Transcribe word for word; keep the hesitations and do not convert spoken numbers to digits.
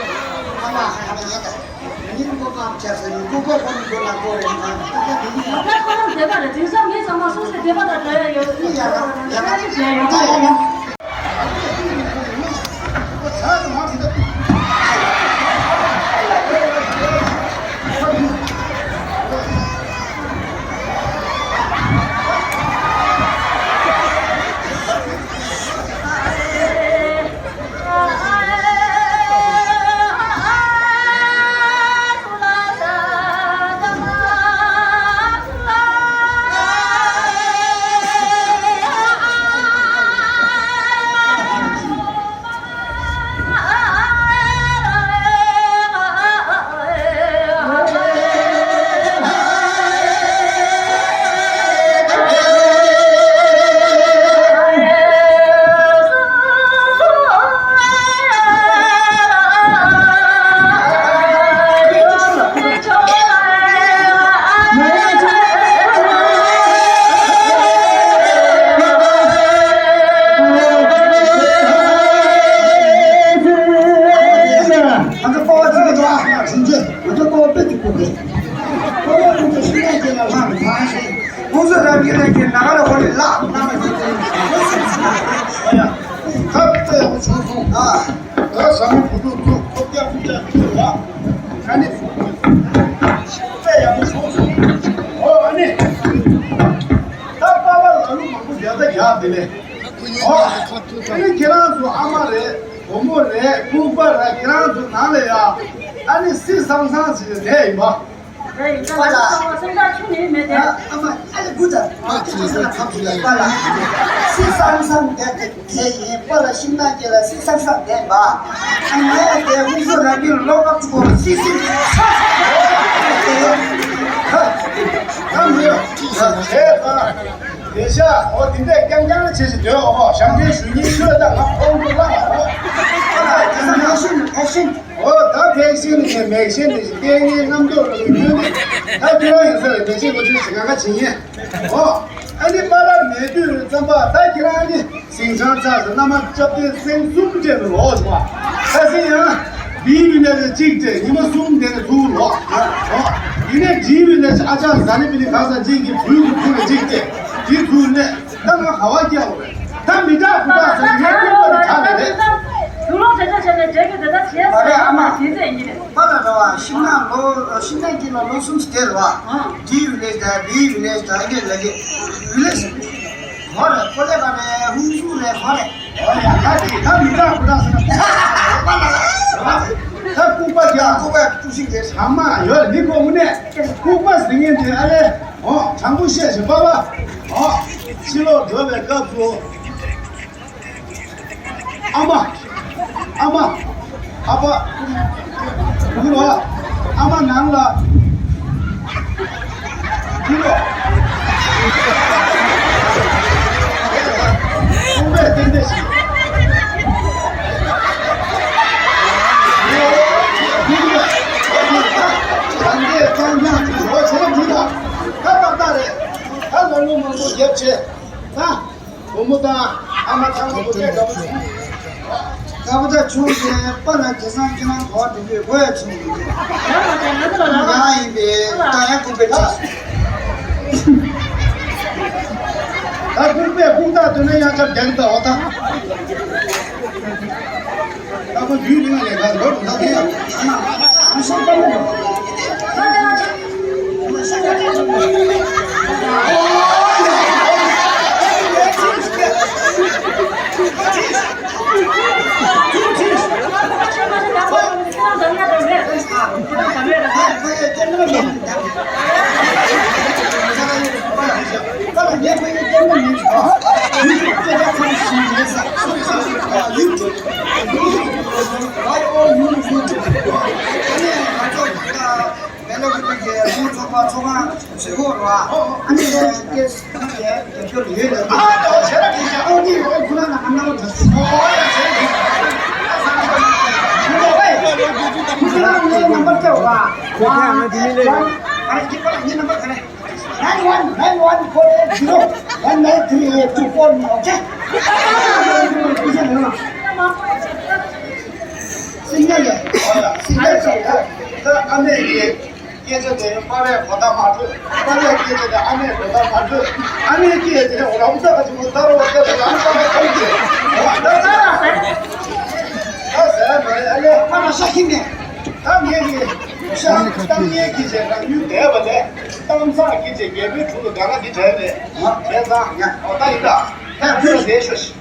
ཨ་མ་ཧ་ཧ་ཡ་ད། ཉིན་གོ་ཀ་ཆ་ས་ཉིན་གོ་ཀ་ཁོ་ནི་གོ་ལ་གོ་རེ་ན་ད་ད་དེ་ནི་ད་ཁོ་རང་དེ་ག་རེ་དེང་སང་མི་ཚང་མ་སོ་སོའི་དེ་ག་ད་འགྲོ་ཡ་ཡོད་ཡ་ད་ཡ་ད་ཡ་ཡ་ཡ། ང་ཚོ་སྤོབས་པ་ཅིག་གི་འདུག་ཨ། ང་ཚོ་སྤོབས་པ་དཔེ་ཅིག་དགོས་རེད། སྤོབས་པ་ཅིག་གི་ཤུགས་ལ་སྐྱེ་ལ་ལྷང་ལྷང་ཞིག་ཁོང་ཚོས་རང་གི་རང་གི་ནང་ལ་ཧོ་ལི་ལག་གནང་བ་ཞིག་ཨ་ཡ། ཁ་ཚ་ཡག་པོ་བྱུང་སོང་ཨ། ད་ཟ་མ་བུ་ཕྲུག་ཚོ་ཐོབ་རྒྱག་ཕུག་རྒྱག་ཁྱོད་ལ་ཨ་ནི་དཔེ་ཡག་པོ་བྱུང་སོང་ཨོ་ཨ་ནི། ད་པ་ལ་ལ་ལུ་མང་པོ་རྒྱག་ད་རྒྱག་དེ་ལས། ཨོ། ཨ་ནི་ཁྱེད་རང་ཚོ་ཨ་མ་རེད། བུ་མོ་རེད། ལྐུགས་པ་རེད། ཁྱེད་རང་ཚོ་ནང་ལ་ཡ། ཨ་ནི་སི་སང་སང་ཞིག་ལ་བསྡད་ཡིན་པ། རེད་ཡིན་ད་ང་ཚོ་ཚང་མ་སེམས་ཐག་ཆོད་ནས་མེད་དེ། ཨ་ཨ་མ་ཨ་ལེ་དགུ་དང་ཨ་ཁྱེད་ཚོ་ལ་ཁ་ཕྱོགས་ཡ་པ་ལ། སི་སང་སང་བསྡད་དེ་དེ་ཡིན་པ་ལ་ཤིང་ནགས་སྐྱེས་ལ་སི་སང་སང་བསྡད་པ། ཨ་ངས་དེ་ཧུན་སུར་རང་གི་ལོག་པ་ཚུགས་པ་སི་སི་སང་སང་བསྡད་དེ། ཧ་ཧ་མི་ཡོད་ཧ་བྱས་ཙང་། དེ་ཤ་འོ་དེ་འདྲས་རྐྱང་རྐྱང་བྱེད་བཞིན་སྡོད་འོ། ཞབས་འདྲེན་ཞུ་སྙིང་འདོད་ད་ང་ཁོང་དུ་བླངས་འོ། ཨ་ད་དེ་ན་ཕེག་ཤིན་ཕེག་ཤིན། འོ་ད་ཕེག་ཤིན་ནས་མེག་ཤིན་དེ་ལྟས་ངན་རྣམ་རྟོག་ལ་ཡོད་ནི། ད་ཁྱོད་རང་ཡིན་ས་ལ་ཕེག་ཤིན་གོ་ཆོད་ཞིག་ང་ང་བྱེད་ཉན་འོ། ཨ་ནི་པ་ལ་མེད་དུས་ཙམ་པ་ད་ཁྱེད་རང་ནི། ཟིང་ཆང་ཚ་ཟེར་མནའ་མ་སྐྱབས་ཏེ་སེང་གསུམ་སྤྲད་ནས་ལོག་བྱུང་བ། ཁ་སེང་ཡང་། བིའི་བི་ལས་ཀྱི་གཅིག་སྤྲད། ཉི་མ་གསུམ་དེ་ནས་ཚུར་ལོག་ཨ། ཨོ། ཡིན་ནའི་ཌི་བི་ལས་ཀྱི་ཨ་ཅག་ཟ་ནི་པི་ནི་ག་ས་གཅིག་གི་བུའི་གི་ཁུ་ལ་གཅིག་སྤྲད། དེ་ཚུར་ནས་ད་ང་ག་བ་སྐྱེ་བ་རེད། ད་མི་དྲག་ཁུ་དྲག་ཟེར་ངའི་ཁུ་པ་དེ་ག་ལ་རེད། དུག་ལོག་དྲན་ཆ་བྱས་ནས་འབྲས་ཀྱི་དེ་ལྟར་བྱས་ཟེར་ཡ་མ་དེ་ཚོ་ཡིན་གྱི་རེད། པ་ལ་ར་བ་ཤིང་ནགས་ལོ་ཤིང་ནགས་ཀྱི་ལ་ལོ་གསུམ་ཞིག་དེ་ར་བ། ཌི་བི་ལས་ཀྱི་བིའི་བི་ལས་ཀྱི་ཨ་ནི་ལ་གི་བི་ལས། ཧོ་རེ་ཀོ་ལེ་ག་རེ་ཧུན་སུར་རེ་ཧོ་རེ། ཨོ་ཡ་ད་དེ་ད་མི་དྲག་ཁུ་དྲག་ཟེར་ན། ད་ལྐུགས་པ་རྒྱག་ལྐུགས་པ་ཏུ་ཤིག་རེད། ཚང་མ་ཡོད་རེད། འདི་ཁོ་དངོས་གནས་ལྐུགས་པ་ཟེར་མཁན་དེ་ཨ་ལེ། ཨོ་དྲང་པོ་བཤད་ཞིག་པ་པ། ཨོ་ཕྱི་ལོགས་འགྲོ་བའི་སྐབས་སུ། ཨ་མ། ཨ་མ། ཨ་ཕ། བུ་ར། ཨ་མ་ནང་ལ། བུ་ར། ཁོང་པས་ཏན་ཏན་ཞིག་བུ་ར། བུ་ར། གང་གས་གཙང་སྦྱངས་ཀྱི་རོ་བྱེད་འདི་དང་། ད་ཏག་ཏག་རེད། ད་ལོ་ལོ་མང་པོ་རྒྱབ་བྱས། ད། བུ་མོ་དང་ཨ་མ་ཚང་མ་བུ་ཆེན་དགའ་པོ་བྱུང་། དགའ་པོ་དང་བྱུང་སྟེ་པ་ལ་དེང་སང་ཁྱེད་རང་གོ་བ་འགྲོ་རྒྱུའི་དགོས་ཡ་བྱུང་། ཡང་ཡིན་པས་ད་ཡང་སྐུ་པའི་ཆ། ད་སྐུ་པས་སྐུ་དག་དོན་ན་ཡང་ཁྱབ་རྒྱག་གི་འདུག་འོ་ད། ད་ཁོ་རྒྱུས་རིང་ལས་ཀ་ལོ་ལ་དེ་ཡང་ཨ་མ་ཨ་ཤ་ཀ་མོ། Nine one nine one four eight zero one nine three eight two four me, okay? Signal. Signal. ད་ཨ་མས་ཀྱི་སྐད་ཆ་དེ་པ་རེ་གོ་ད་མ་འཕྲོད། པ་རེ་སྐད་ཆ་དེ་ཨ་མས་གོ་ད་མ་འཕྲོད། ཨ་མས་སྐད་ཆ་དེ་རང་ས་ག་ཅིག་མོ་ད་རོ་བ་སྐད་ཆ་ཨ་ནི་ས་ག་ཁོང་གི་ད་ད་ད་ད་ཟེར་མ་རེད། ཨ་ལེ་པ་ར་ཤ་ཁྱིམ་ནས། ད་ངས་ཀྱི་ཤ་གཏམ་ངན་གྱི་བྱས་ན་ཡུལ་བསྡད་པ་ལས་གཏམ་བཟང་གྱི་བྱས་རྒྱལ་པོའི་དྲུང་དུ་ག་ལ་འདི་བྲལ་རེད། བྱས་ཙང་ཨོ་ད་ཡིན་ད་ད་བོད་ལ་བསྡད་ཤོག་ཤིག